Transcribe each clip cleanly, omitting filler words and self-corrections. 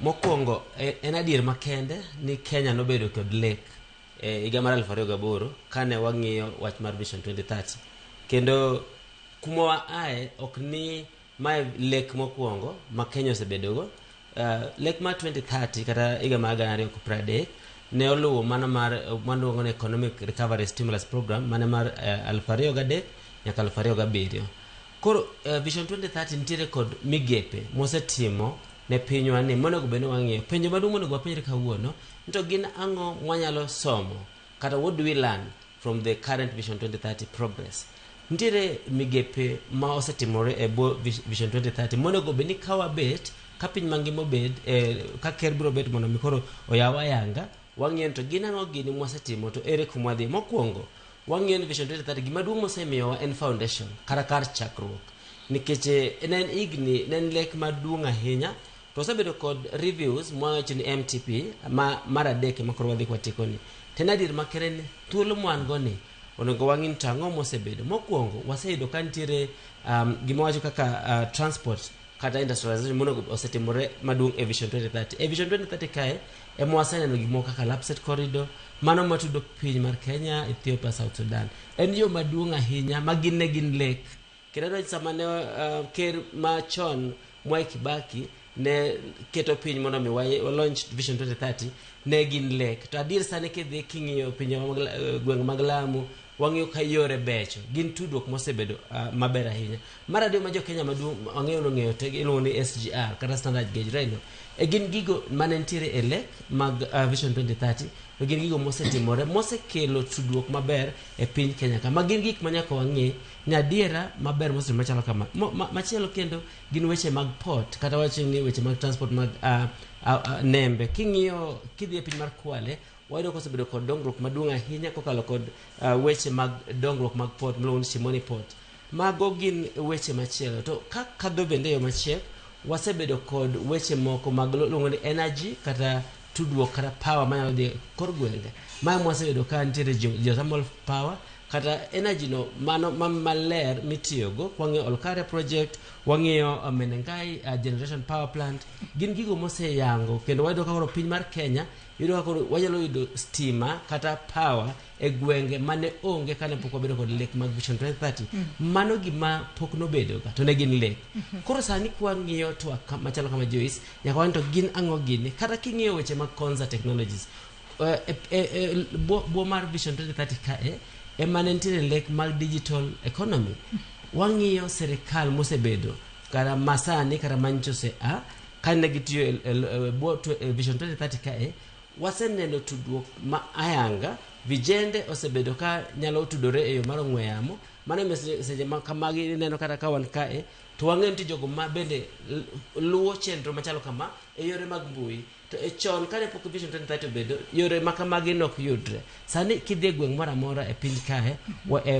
Mokwongo en adier makende ni Kenya nobedo kod lek e higa mar 2008 kane wang'iyo wach mar Vision 2030. Kendo kuma wa ae ok ni mae lek mokwongo ma Kenya osebedogo. Lek mar 2030 kata higa mar 2030 ne oluwo mano mar maluongo ni Economic Recovery Stimulus Program mane mar 2003 nyaka 2007. Koro Vision 2030 nitiere kod migepe mosetimo ne pinywa ni monego bed ni wang'iyo. Penjo maduong' monego wapenjre kawuono ni to gin ang'o mwanyalo somo kata what do we learn from the current Vision 2030 progress. Nitiere migepe ma osetimore e bwo Vision 2030 monego bed ni ka wabet ka piny mangima obed ka ker biro bet mondo mi koro oyaw ayanga wang'iyo ni to gin ang'o gini mwasetimo to ere kuma wadhi. Mokwongo wang'iyo ni Vision 2030 gima duong' mosemiyowa en foundation kata kar chakruok nikech ne en higni ne en lek maduong' ahinya to wasebedo kod reviews mwawacho ni MTP ma mar adek ema koro wadhi kwatieko ni. To en adier makende ni thuolo mwan go ni onego wang'i ni to ang'o mosebedo. Mokwongo waseyudo ka nitiere gima wacho kaka transport kata industrialization monego osetimore maduong' e Vision 2030. E Vision 2030 kae ema waseneno gik moko kaka Lapsset Corridor, mano matudo piny mar Kenya, Ethiopia, South Sudan. En yo maduong' ahinya ma gin ne gin lek. Kendo adwa ni sama ne ker machon Mwai Kibaki ne keto piny mondo mi wa launch Vision 2030 ne gin lek. To adier sani kidhi king'iyo pinje mag gwenge mag Lamu, wang'iyo ka yore becho, gin tudruok mosebedo maber ahinya. Mar ariyo ma jo Kenya maduong' wang'eyo nong'eyo te iluongo ni SGR kata Standard Gauge Railway. E gin gigo mane nitiere e lek mag Vision 2030 to gin gigo mosetimore mosekelo tudruok maber e piny Kenya ka. Ma gin gik ma nyaka wang'e ni adiera maber mosetimore machalo kama. Machielo kendo gin weche mag port kata wacho ni weche mag transport mag nembe. King'iyo kidhi e piny mar Kwale wayudo kosebedo kod dongruok maduong' ahinya kokalo kod weche mag dongruok mag port miluongo ni Shimoni Port. Mago gin weche machielo. To ka kadho bende e yo machiek, wasebedo kod weche moko mag luongo ni energy kata tudruok kata power manyalo dhi e kor gwenge. Mae mwaseyudo ka nitiere geothermal power kata energy no mano ma maler mitiyogo. Kwang'iyo Olkaria project, wang'iyo Menengai generation power plant, gin gigo moseyango kendo wayudo ka koro piny mar Kenya yudo ka koro wanyalo yudo stima kata power e gwenge mane onge kane pok wabedo kod lek mag Vision 2030. Mano gima pok nobedo ga to ne gin lek. Koro sani kwang'iyo twak machalo kama Joyce, nyaka wan to gin ang'o gini kata king'iyo weche mag Konza Technologies bwo mar Vision 2030 kae ema ne nitiere lek mag digital economy. Wang'iyo sirikal mosebedo kata masani kata manyicho ose a kane gitiyo e bwo Vision 2030 kae waseneno tudruok ma ayanga vijende osebedo ka nyalo tudore e yo mar ong'we yamo. Mano emomiyo seche ma kamagi ineno kata ka wan kae to wang'eyo ni jogo ma bende luwo chenro machalo kama e yore mag mbui. To e chon kane pok Vision 2030 obedo, yore ma kamagi ne ok yudre. Sani kidhi e gweng' moro amora e piny kae,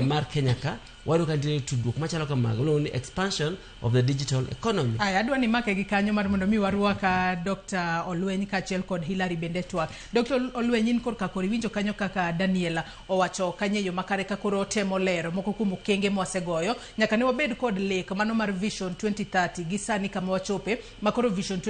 mar Kenya ka, wayudo ka nitiere tudruok machalo kamago, iluongo ni expansion of the digital economy. Aya, adwa ni imake gi kanyo mar mondo mi warwak Dr. Olweny kaachiel kod Hillary bende twak. Dr. Olweny, in korka koro iwinjo kanyo kaka Daniel owacho kanyo e yo makare ka koro otemo lero moko kuom okenge mwasegoyo nyaka ne wabed kod lek mano mar Vision 2030 gi sani kama wachope ma koro Vision